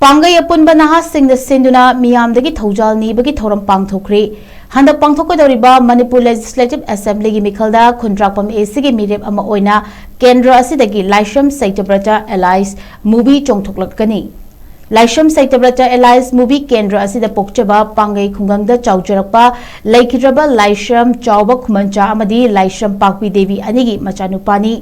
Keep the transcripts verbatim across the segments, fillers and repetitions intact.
ꯄꯥꯡꯒꯩ ꯑꯄꯨꯟꯕ ꯅꯍꯥꯁꯤꯡꯅ ꯁꯤꯟꯗꯨꯅ ꯃꯤꯌꯥꯝꯗꯒꯤ ꯊꯧꯖꯥꯜ ꯅꯤꯕꯒꯤ ꯊꯧꯔꯝ ꯄꯥꯡꯊꯣꯛꯈ꯭ꯔꯤ꯫ ꯍꯟꯗꯛ ꯄꯥꯡꯊꯣꯛꯀꯗꯧꯔꯤꯕ ꯃꯅꯤꯄꯨꯔ ꯂꯦꯖꯤꯁꯂꯦꯇꯤꯚ ꯑꯦꯁꯦꯝꯕ꯭ꯂꯤꯒꯤ ꯃꯤꯈꯜꯗ ꯈꯨꯟꯗ꯭ꯔꯥꯛꯄꯝ ꯑꯦ ꯁꯤꯒꯤ ꯃꯤꯔꯦꯞ ꯑꯃ ꯑꯣꯏꯅ ꯀꯦꯟꯗ꯭ꯔ ꯑꯁꯤꯗꯒꯤ ꯂꯥꯏꯁ꯭ꯔꯝ ꯁꯩꯇꯕ꯭ꯔꯇ ꯑꯦꯂꯥꯏꯁ ꯃꯨꯕꯤ ꯆꯣꯡꯊꯣꯛꯂꯛꯀꯅꯤ꯫ ꯂꯥꯏꯁ꯭ꯔꯝ ꯁꯩꯇꯕ꯭ꯔꯇ ꯑꯦꯂꯥꯏꯁ ꯃꯨꯕꯤ ꯀꯦꯟꯗ꯭ꯔ ꯑꯁꯤꯗ ꯄꯣꯛꯆꯕ, ꯄꯥꯡꯒꯩ ꯈꯨꯡꯒꯪꯗ ꯆꯥꯎꯖꯔꯛꯄ, ꯂꯩꯈꯤꯗ꯭ꯔꯕ ꯂꯥꯏꯁ꯭ꯔꯝ ꯆꯥꯎꯕ ꯈꯨꯃꯟꯆꯥ ꯑꯃꯗꯤ ꯂꯥꯏꯁ꯭ꯔꯝ ꯄꯥꯛꯄꯤ ꯗꯦꯕꯤ ꯑꯅꯤꯒꯤ ꯃꯆꯥꯅꯨꯄꯥꯅꯤ꯫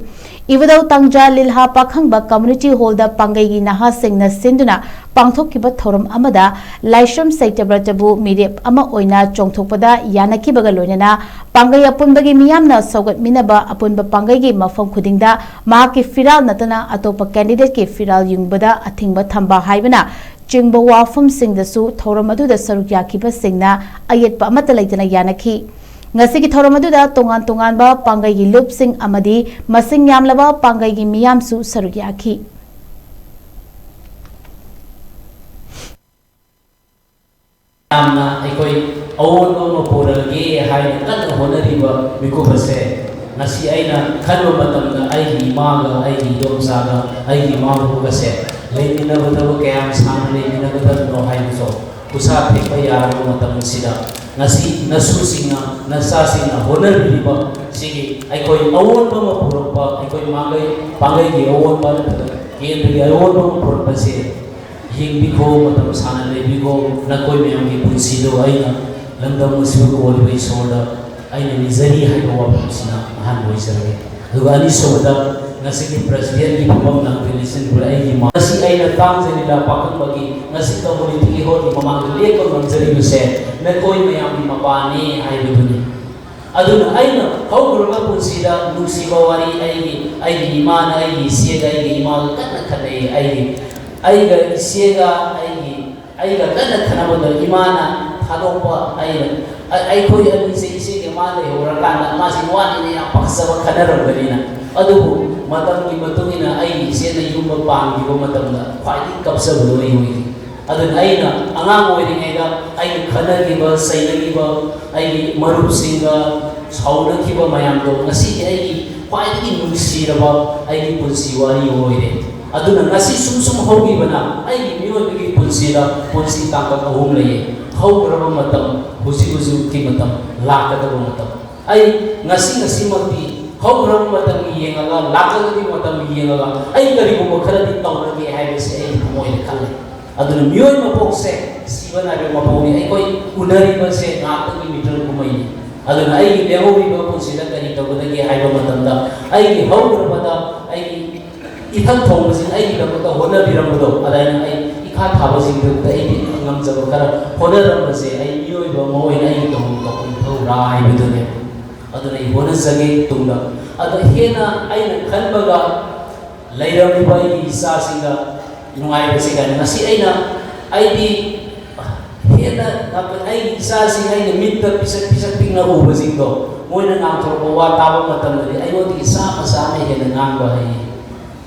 ꯏꯕꯨꯙꯧ ꯇꯥꯡꯖ ꯂꯤꯜꯍꯥ ꯄꯥꯈꯪꯕ ꯀꯝꯃ꯭ꯌꯨꯅꯤꯇꯤ ꯍꯣꯜꯗ ꯄꯥꯡꯒꯩꯒꯤ ꯅꯍꯥꯁꯤꯡꯅ ꯁꯤꯟꯗꯨꯅ ꯄꯥꯡꯊꯣꯛꯈꯤꯕ ꯊꯧꯔꯝ ꯑꯃꯗ ꯂꯥꯏꯁ꯭ꯔꯝ ꯁꯩꯇꯕ꯭ꯔꯇꯕꯨ ꯃꯤꯔꯦꯞ ꯑꯃ ꯑꯣꯏꯅ ꯆꯣꯡꯊꯣꯛꯄꯗ ꯌꯥꯅꯈꯤꯕꯒ ꯂꯣꯏꯅꯅ ꯄꯥꯡꯒꯩ ꯑꯄꯨꯟꯕꯒꯤ ꯃꯤꯌꯥꯝꯅ ꯁꯧꯒꯠꯃꯤꯟꯅꯕ ꯑꯄꯨꯟꯕ ꯄꯥꯡꯒꯩꯒꯤ ꯃꯐꯝ ꯈꯨꯗꯤꯡꯗ ꯃꯍꯥꯛꯀꯤ ꯐꯤꯔꯥꯜ ꯅꯠꯇꯅ ꯑꯇꯣꯞꯄ ꯀꯦꯟꯗꯤꯗꯦꯠꯀꯤ ꯐꯤꯔꯥꯜ ꯌꯨꯡꯕꯗ ꯑꯊꯤꯡꯕ ꯊꯝꯕ ꯍꯥꯏꯕꯅ ꯆꯤꯡꯕ ꯋꯥꯐꯝꯁꯤꯡꯗꯁꯨ ꯊꯧꯔꯝ ꯑꯗꯨꯗ ꯁꯔꯨꯛ ꯌꯥꯈꯤꯕꯁꯤꯡꯅ ꯑꯌꯦꯠꯄ ꯑꯃꯠꯇ ꯂꯩꯇꯅ ꯌꯥꯅꯈꯤ꯫ ꯉꯁꯤꯒꯤ ꯊꯧꯔꯝ ꯑꯗꯨꯗ ꯇꯣꯉꯥꯟ ꯇꯣꯉꯥꯟꯕ ꯄꯥꯡꯒꯩꯒꯤ ꯂꯨꯞꯁꯤꯡ ꯑꯃꯗꯤ ꯃꯁꯤꯡ ꯌꯥꯝꯂꯕ ꯄꯥꯡꯒꯩꯒꯤ ꯃꯤꯌꯥꯝꯁꯨ ꯁꯔꯨꯛ ꯌꯥꯈꯤ꯫ ꯌꯥꯝꯅ ꯑꯩꯈꯣꯏ ꯑꯑꯣꯟꯕ ꯑꯃ ꯄꯨꯔꯛꯑꯒꯦ ꯍꯥꯏꯅ ꯀꯟꯅ ꯍꯣꯠꯅꯔꯤꯕ ꯃꯤꯀꯨꯞ ꯑꯁꯦ ꯉꯁꯤ ꯑꯩꯅ ꯈꯟꯕ ꯃꯇꯝꯗ ꯑꯩꯒꯤ ꯏꯃꯥꯒ, ꯑꯩꯒꯤ ꯏꯗꯣꯝꯆꯥꯒ, ꯑꯩꯒꯤ ꯏꯃꯥꯕꯣꯛꯀꯁꯦ ꯂꯩꯃꯤꯟꯅꯕꯗꯕꯨ ꯀꯌꯥꯝ ꯁꯥꯡꯅ ꯂꯩꯃꯤꯟꯅꯒꯗꯕꯅꯣ ꯍꯥꯏꯕꯁꯨ ꯈꯨꯠꯁꯥ ꯊꯦꯛꯄ ꯌꯥꯔꯕ ꯃꯇꯝ ꯑꯁꯤꯗ ꯉꯁꯤ ꯅꯁꯨꯁꯤꯡꯅ, ꯅꯆꯥꯁꯤꯡꯅ ꯍꯣꯠꯅꯕꯤꯔꯤꯕ ꯁꯤꯒꯤ ꯑꯩꯈꯣꯏ ꯑꯑꯣꯟꯕ ꯑꯃ ꯄꯨꯔꯛꯄ, ꯑꯩꯈꯣꯏ ꯃꯥꯡꯒꯩ ꯄꯥꯡꯒꯩꯒꯤ ꯑꯑꯣꯟꯕ ꯅꯠꯇ꯭ꯔꯒ ꯀꯦꯟꯗ꯭ꯔꯒꯤ ꯑꯑꯣꯟꯕ ꯑꯃ ꯄꯨꯔꯛꯄꯁꯦ ꯌꯦꯡꯕꯤꯈꯣ, ꯃꯇꯝ ꯁꯥꯡꯅ ꯂꯩꯕꯤꯈꯣ, ꯅꯈꯣꯏ ꯃꯌꯥꯝꯒꯤ ꯄꯨꯟꯁꯤꯗꯣ ꯑꯩꯅ ꯂꯝꯗꯝ ꯑꯁꯤꯕꯨ ꯀꯣꯜꯂꯤꯕ ꯏꯁꯣꯔꯗ ꯑꯩꯅ ꯅꯤꯖꯔꯤ ꯍꯥꯏꯕ ꯋꯥꯐꯝꯁꯤꯅ ꯑꯍꯥꯟꯕ ꯑꯣꯏꯖꯔꯒꯦ꯫ ꯑꯗꯨꯒ ꯑꯅꯤꯁꯨꯕꯗ, ꯉꯁꯤꯒꯤ ꯄ꯭ꯔꯦꯁꯤꯗꯦꯟꯒꯤ ꯐꯝꯐꯝ ꯂꯥꯡꯐꯝ ꯂꯤꯁꯤꯟꯕꯗ ꯑꯩꯒꯤ ꯃꯥ-, ꯉꯁꯤ ꯑꯩꯅ ꯇꯥꯡꯖ ꯂꯤꯂꯥ ꯄꯥꯈꯪꯕꯒꯤ ꯉꯁꯤ ꯀꯝꯃ꯭ꯌꯨꯅꯤꯇꯤ ꯍꯣꯜꯒꯤ ꯃꯃꯥꯡꯗ ꯂꯦꯞꯄ ꯉꯝꯖꯔꯤꯕꯁꯦ ꯅꯈꯣꯏ ꯃꯌꯥꯝꯒꯤ ꯃꯄꯥꯅꯤ ꯍꯥꯏꯕꯗꯨꯅꯤ꯫ ꯑꯗꯨꯅ ꯑꯩꯅ ꯍꯧꯈ꯭ꯔꯕ ꯄꯨꯟꯁꯤꯗ ꯅꯨꯡꯁꯤꯕ ꯋꯥꯔꯤ, ꯑꯩꯒꯤ, ꯑꯩꯒꯤ ꯏꯃꯥꯅ ꯑꯩꯒꯤ ꯏꯆꯦꯒ ꯑꯩꯒꯤ ꯏꯃꯥꯒ ꯀꯟꯅ ꯈꯠꯅꯩ꯫ ꯑꯩꯒꯤ, ꯑꯩꯒ ꯏꯆꯦꯒ ꯑꯩꯒꯤ, ꯑꯩꯒ ꯀꯟꯅ ꯈꯠꯅꯕꯗ ꯏꯃꯥꯅ ꯊꯥꯗꯣꯛꯄ, ꯑꯩꯅ, ꯑ-, ꯑꯩꯈꯣꯏ ꯑꯅꯤꯁꯦ ꯏꯆꯦꯒ ꯃꯥ ꯂꯩꯍꯧꯔꯀꯥꯟꯗ ꯃꯥꯁꯤ ꯋꯥꯅꯤꯅ ꯌꯥꯝ ꯄꯥꯈꯠꯆꯕ ꯈꯠꯅꯔꯝꯒꯅꯤꯅ꯫ ꯑꯗꯨꯕꯨ ꯃꯇꯝꯒꯤ ꯃꯇꯨꯡ ꯏꯟꯅ ꯑꯩꯒꯤ ꯏꯆꯦꯅ ꯌꯨꯝ ꯄꯥꯟꯈꯤꯕ ꯃꯇꯝꯗ ꯈ꯭ꯋꯥꯏꯗꯒꯤ ꯀꯞꯆꯕꯗꯣ ꯑꯩ ꯑꯣꯏꯈꯤ꯫ ꯑꯗꯨꯅ ꯑꯩꯅ ꯑꯉꯥꯡ ꯑꯣꯏꯔꯤꯉꯩꯗ ꯑꯩꯒ ꯈꯠꯅꯈꯤꯕ, ꯆꯩꯅꯈꯤꯕ, ꯑꯩꯒꯤ ꯃꯔꯨꯞꯁꯤꯡꯒ ꯁꯥꯎꯅꯈꯤꯕ ꯃꯌꯥꯝꯗꯣ ꯉꯁꯤꯗꯤ ꯑꯩꯒꯤ ꯈ꯭ꯋꯥꯏꯗꯒꯤ ꯅꯨꯡꯁꯤꯔꯕ ꯑꯩꯒꯤ ꯄꯨꯟꯁꯤ ꯋꯥꯔꯤ ꯑꯣꯏꯔꯦ꯫ ꯑꯗꯨꯅ ꯉꯁꯤ ꯁꯨꯝ ꯁꯨꯝ ꯍꯧꯈꯤꯕꯅ ꯑꯩꯒꯤ ꯃꯤꯑꯣꯏꯕꯒꯤ ꯄꯨꯟꯁꯤꯗ ꯄꯨꯟꯁꯤ ꯇꯥꯡꯀꯛ ꯑꯍꯨꯝ ꯂꯩꯌꯦ꯫ ꯍꯧꯈ꯭ꯔꯕ ꯃꯇꯝ, ꯍꯧꯖꯤꯛ ꯍꯧꯖꯤꯛꯀꯤ ꯃꯇꯝ, ꯂꯥꯛꯀꯗꯕ ꯃꯇꯝ꯫ ꯑꯩ ꯉꯁꯤ ꯉꯁꯤꯃꯛꯇꯤ ꯍꯧꯈ꯭ꯔꯕ ꯃꯇꯝꯒꯤ ꯌꯦꯡꯉꯒ, ꯂꯥꯛꯀꯗꯕꯒꯤ ꯃꯇꯝꯒꯤ ꯌꯦꯡꯉꯒ ꯑꯩ ꯀꯔꯤꯒꯨꯝꯕ ꯈꯔꯗꯤ ꯇꯧꯔꯒꯦ ꯍꯥꯏꯕꯁꯦ ꯑꯩꯒꯤ ꯊꯃꯣꯏꯗ ꯈꯜꯂꯦ꯫ ꯑꯗꯨꯅ ꯃꯤꯑꯣꯏ ꯃꯄꯣꯛꯁꯦ ꯁꯤꯕ ꯅꯥꯏꯕ ꯃꯄꯣꯛꯅꯤ꯫ ꯑꯩꯈꯣꯏ ꯎꯅꯔꯤꯕꯁꯦ ꯉꯥꯏꯍꯥꯛꯇꯒꯤ ꯃꯤꯇ꯭ꯔ ꯀꯨꯝꯍꯩꯅꯤ꯫ ꯑꯗꯨꯅ ꯑꯩꯒꯤ ꯂꯦꯝꯍꯧꯔꯤꯕ ꯄꯨꯟꯁꯤꯗ ꯀꯔꯤ ꯇꯧꯒꯗꯒꯦ ꯍꯥꯏꯕ ꯃꯇꯝꯗ, ꯑꯩꯒꯤ ꯍꯧꯈ꯭ꯔꯕꯗ ꯑꯩꯒꯤ ꯏꯊꯛ ꯊꯣꯡꯕꯁꯤꯡ ꯑꯩꯒꯤꯗꯃꯛꯇ ꯍꯣꯠꯅꯕꯤꯔꯝꯕꯗꯣ, ꯑꯗꯨꯃꯥꯏꯅ ꯑꯩ ꯏꯈꯥ ꯊꯥꯕꯁꯤꯡꯗꯨꯗ ꯑꯩꯒꯤ ꯉꯝꯖꯕ ꯈꯔ ꯍꯣꯠꯅꯔꯝꯕꯁꯦ ꯑꯩ ꯃꯤꯑꯣꯏꯕ ꯑꯃ ꯑꯣꯏꯅ ꯑꯩꯒꯤ ꯇꯧꯐꯝ ꯊꯣꯛꯄ ꯏꯊꯧꯔꯥ ꯍꯥꯏꯕꯗꯨꯅꯦ꯫ ꯑꯗꯨꯅ ꯑꯩ ꯍꯣꯠꯅꯖꯒꯦ ꯇꯨꯡꯗ꯫ ꯑꯗꯣ ꯍꯦꯟꯅ ꯑꯩꯅ ꯈꯟꯕꯒ ꯂꯩꯔꯝꯂꯤꯕ ꯑꯩꯒꯤ ꯏꯆꯥꯁꯤꯡꯒ ꯅꯨꯡꯉꯥꯏꯕꯁꯤ ꯀꯥꯏꯅ ꯉꯁꯤ ꯑꯩꯅ, ꯑꯩꯗꯤ ꯍꯦꯟꯅ ꯑꯩꯒꯤ ꯏꯆꯥꯁꯤꯡ ꯑꯩꯅ ꯃꯤꯠꯇ ꯄꯤꯁꯛ ꯄꯤꯁꯛ ꯄꯤꯛꯅ ꯎꯕꯁꯤꯡꯗꯣ, ꯃꯣꯏꯅ ꯉꯥꯡꯊꯣꯔꯛꯄ ꯋꯥ ꯇꯥꯕ ꯃꯇꯝꯗꯗꯤ ꯑꯩꯉꯣꯟꯗꯒꯤ ꯆꯥꯝꯃ ꯆꯥꯝꯃ ꯍꯦꯟꯅ ꯉꯥꯡꯕ ꯍꯩ꯫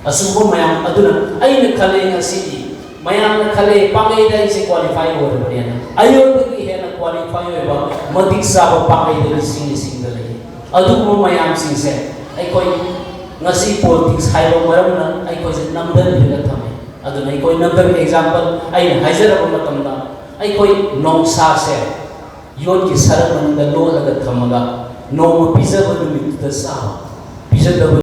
ꯑꯆꯨꯝꯕ ꯃꯌꯥꯝ ꯑꯗꯨꯅ ꯑꯩꯅ ꯈꯜꯂꯦ ꯉꯁꯤꯗꯤ, ꯃꯌꯥꯝꯅ ꯈꯜꯂꯦ ꯄꯥꯡꯒꯩꯗ ꯑꯩꯁꯦ ꯀ꯭ꯋꯥꯂꯤꯐꯥꯏ ꯑꯣꯏꯔꯕꯅꯦꯅ꯫ ꯑꯩꯉꯣꯟꯗꯒꯤ ꯍꯦꯟꯅ ꯀ꯭ꯋꯥꯂꯤꯐꯥꯏ ꯑꯣꯏꯕ ꯃꯇꯤꯛ ꯆꯥꯕ ꯄꯥꯡꯒꯩꯗ ꯂꯤꯁꯤꯡ ꯂꯤꯁꯤꯡꯗ ꯂꯩ꯫ ꯑꯗꯨꯒꯨꯝꯕ ꯃꯌꯥꯝꯁꯤꯡꯁꯦ ꯑꯩꯈꯣꯏ ꯉꯁꯤ ꯄꯣꯂꯤꯇꯤꯛꯁ ꯍꯥꯏꯕ ꯃꯔꯝꯅ ꯑꯩꯈꯣꯏꯁꯦ ꯅꯝꯊꯕꯤꯔꯒ ꯊꯝꯃꯦ꯫ ꯑꯗꯨꯅ ꯑꯩꯈꯣꯏ ꯅꯝꯊꯕꯤ ꯑꯦꯛꯖꯥꯝꯄꯜ ꯑꯩꯅ ꯍꯥꯏꯖꯔꯕ ꯃꯇꯝꯗ ꯑꯩꯈꯣꯏ ꯅꯣꯡꯁꯥꯁꯦ ꯌꯣꯠꯀꯤ ꯁꯔꯞ ꯃꯅꯨꯡꯗ ꯂꯣꯠꯂꯒ ꯊꯝꯃꯒ ꯅꯣꯡꯃ ꯄꯤꯖꯕ ꯅꯨꯃꯤꯠꯇꯨꯗ ꯆꯥꯕ, ꯄꯤꯖꯗꯕ